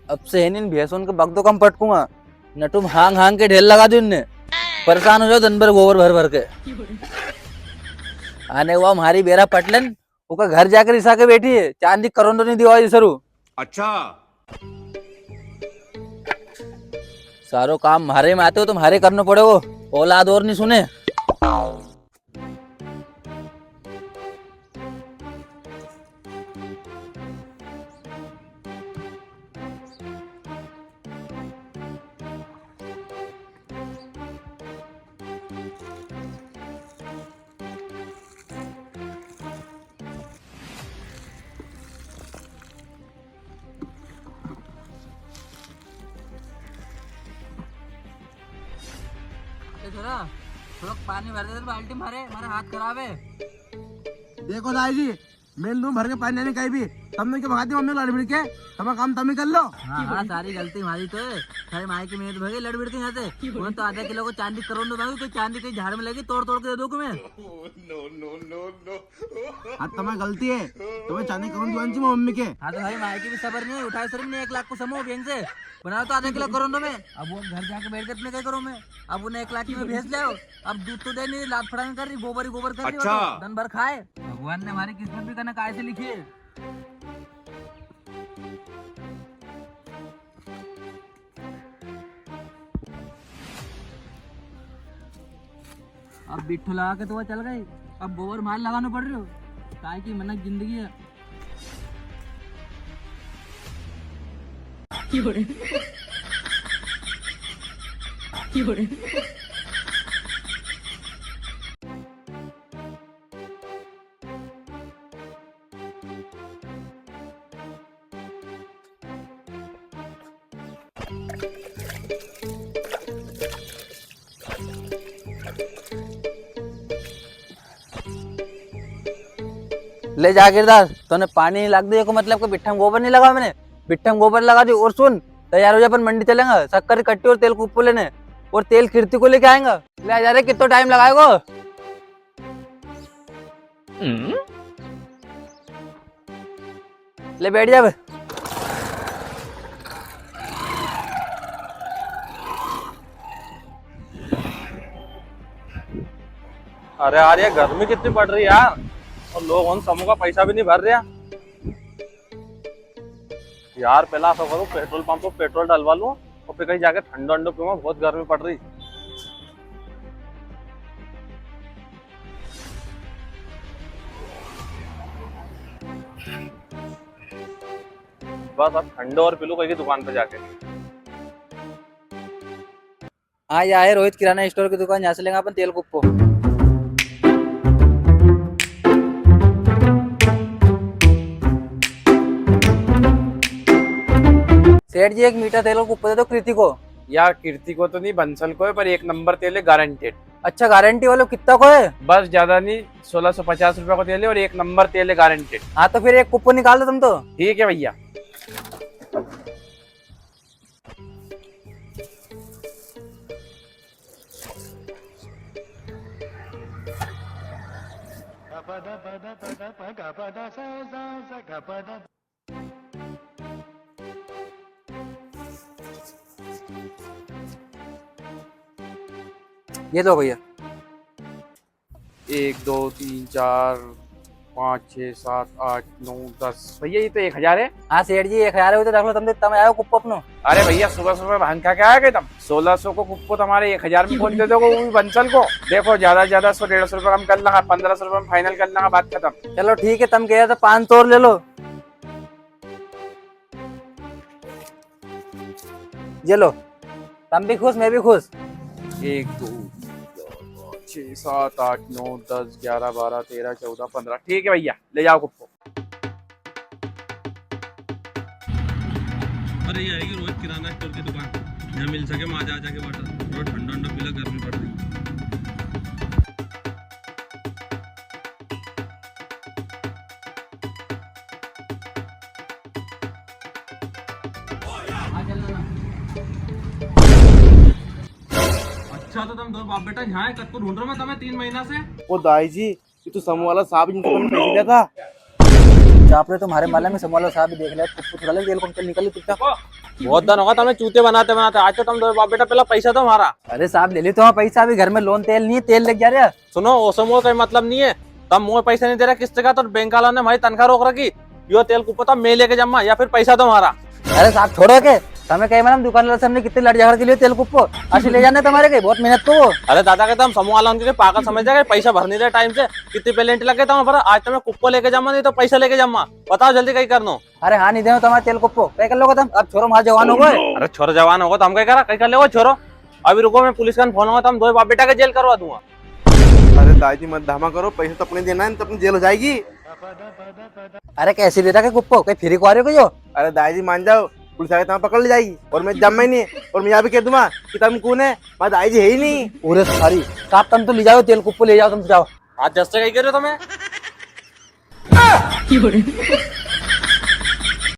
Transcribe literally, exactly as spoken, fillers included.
अब से है नी इन भैंसों के बगदो कम पटकूंगा, नटुम हांग हांग के ढेर लगा दूं इनने। परेशान हो जाओ दिन भर गोबर भर भर के। आने हुआ म्हारी बेरा पटलन, ओका घर जाकर रिसा के बैठी है, चांदी करोंडो नी दिवाई सरू। अच्छा। सारो काम म्हारे में आते हो तो म्हारे करनो पड़ेगो, औलाद और नी सुने। ए छोरा, थोड़ा पानी भर दे बाल्टी मारे, मारा हाथ खराब है। देखो दाई जी, मैं नी भर के पानी नहीं कहीं भी, तमने क्यों भगा दी मम्मी लड़ भिड़ के, तमारा काम तमी कर लो। हाँ, हाँ, सारी गलती म्हारी तो है। थारी माई की मेहनत भगे लड़ भिड़ के यहाँ से। मैं तो आधा किलो को चांदी करोंडो भाई, कोई चांदी कहीं झाड़ में लगी, तोड़ तोड़ के दे दो मैं। हाँ, तमारी गलती है, तमारे चांदी करोंडो दीवानी चाहिए मम्मी के। हाँ, तो भाई माई की भी सबर नी है, उठाए सर ने एक लाख को समूह बैंक से, बनाओ तो आधा किलो करोंडो मैं। अब वो घर जाके बैठ के अपने क्या करूँ मैं? अब उन्हें एक लाख की में भैंस ले आओ, अब दूध तो दे नी, लात फड़ांग कर री, गोबर ही गोबर कर री, वो तो अच्छा। दिन भर खाए। भगवान ने हमारी किस्मत भी कने काय से लिखी है। अब बिट्ठो लगा के तो वो चल गई, अब गोबर मार लगाना पड़ रही हो, काय की मनक जिंदगी है। ले जागीरदार, तूने पानी नी लाग दियो, एको मतलब के बिट्ठा में गोबर नी लगा मैंने, बिट्ठा में गोबर लगा दियो। और सुन, तैयार हो जा, अपन मंडी चलेंगा, शक्कर की कट्टी और तेल कुप्पो लेने, और तेल कीर्ति को लेके आएंगा। ले आ जा रे, कितना टाइम लगाएगो? ले बैठ जा बे। अरे यार, ये गर्मी कितनी पड़ रही है यार, और लोग उन समूह का पैसा भी नी भर रहे। यार, पहला ऐसा करूँ, पेट्रोल पंप पे पेट्रोल डलवा लूँ और फिर कहीं जाके ठंडो ठंडो पीऊँगा, बहुत गर्मी पड़ रही। बस अब ठंडो और पी लूँ कहीं की दुकान पे जाके। हाँ, या है रोहित किराना स्टोर की दुकान, यहाँ से लेंगा अपन तेल कुप्पो। सेठ जी, एक मीठा तेल को कुप्पो दे दो कृति को। यार, कृति को तो नी, बंसल को है, पर एक नंबर तेल है, गारंटेड। अच्छा, गारंटी वालो कितना को है? बस ज्यादा नी, सोलह सौ पचास रुपया को तेल है और एक नंबर तेल है, गारंटेड। हाँ, तो फिर एक कुप्पो निकाल दो तुम तो। ठीक है भैया। ये लो भैया। एक, दो, तीन, चार, पाँच, छः, सात, आठ, नौ, दस। भैया, ये तो एक हजार है। हाँ सेठ जी, एक हजार है, वो तो रख लो, तुम तो, तुम आयो कुप्पो अपनो। अरे भैया, सुबह सुबह भांग खा के आया क्या तुम? सोलह सौ को कुप्पो तुम्हारे एक हजार में कौन दे देगा, वो भी बंसल को? देखो, ज्यादा से ज्यादा सौ डेढ़ सौ रुपया कम कर लूंगा, पन्द्रह सौ रुपया में final कर लूंगा, बात खत्म। चलो ठीक है, तुम कह रहे तो पाँच सौ और ले लो। ये लो, तुम भी खुश, मैं भी खुश। एक, दो, तीन, चार, पाँच, छः, सात, आठ, नौ, दस, ग्यारह, बारह, तेरह, चौदह, पन्द्रह। ठीक है भैया, ले जाओ कुप्पो। अरे, ये आएगी रोहित किराना स्टोर की दुकान, यहाँ मिल सके माजा आजा के वाटर, थोड़ा ठंडा ठंडा पी ला, गर्मी पड़ रही। अच्छा, तो तुम दो बाप बेटा यहाँ है, कद को ढूंढ रहा मैं तुम्हें तीन महीना से। ओ दाई जी, ये तो समूह वाला साहब जिनसे मैंने पैसे लिया था। चाप रे, तुम्हारे माला में समूह वाला साहब भी देख ले, कुप्पो छुड़ा ले, तेल को निकल ले चुपचाप। बहुत दिन होगा तमे चूते बनाते बनाते, आज तो तम दो बाप बेटा पहला पैसा दो हमारा। अरे साहब, ले ली तो हाँ पैसा, अभी घर में लोन तेल नहीं है, तेल लेके जा रहे हैं। सुनो, ओसे मोए कोई मतलब नहीं है, तम मोए पैसा नहीं दे रहा किस्त का, तो बैंक वाला ने हमारी तनख्वाह रोक रखी। यो तेल कुप्पो तो मैं लेके जामा, या फिर पैसा दो हमारा। अरे साहब, छोड़ो के, तमे कही मैडम, दुकान वाला से हमने कितनी लड़ झगड़ के लिए तेल कुप्पो, असी ले जाने तुम्हारे के, बहुत मेहनत को। अरे दादा, के तम समूह वाला उनके पागल समझ जाएगा, पैसा भर नहीं रहे टाइम से, कितनी पेनल्टी लगे तम पर, आज तो मैं कुप्पो लेके जामा, नहीं तो पैसा लेके जामा। बताओ जल्दी, कई करनो। अरे हाँ, नहीं देनो तुम्हारा तेल कुप्पो, कई कर लोगे तुम? अब छोरो हमारा जवान हो गए। अरे छोरो जवान होगा तो हम कई करा, कई कर लेगा छोरो। अभी रुको, मैं पुलिस का फोन लगा, तम दो बाप बेटा के जेल करवा दूंगा। अरे दाई जी, मत धामा करो, पैसा तो अपने देना है, नहीं तो अपनी जेल हो जाएगी। अरे कैसे दे रहा के कुप्पो, कहीं फ्री को आ रहे हो कहीं हो? अरे दाई जी, मान जाओ, पुलिस आके तुम्हें पकड़ ले जाएगी और मैं जम्मा ही नहीं। और मैं यहाँ भी कह दूंगा कि तुम कौन है, मारा दाई जी है ही नहीं। अरे सारी, साहब तुम तो ले जाओ तेल कुप्पो, ले जाओ, तुम जाओ। आज जस्ते कई कर रहे हो तुम्हें?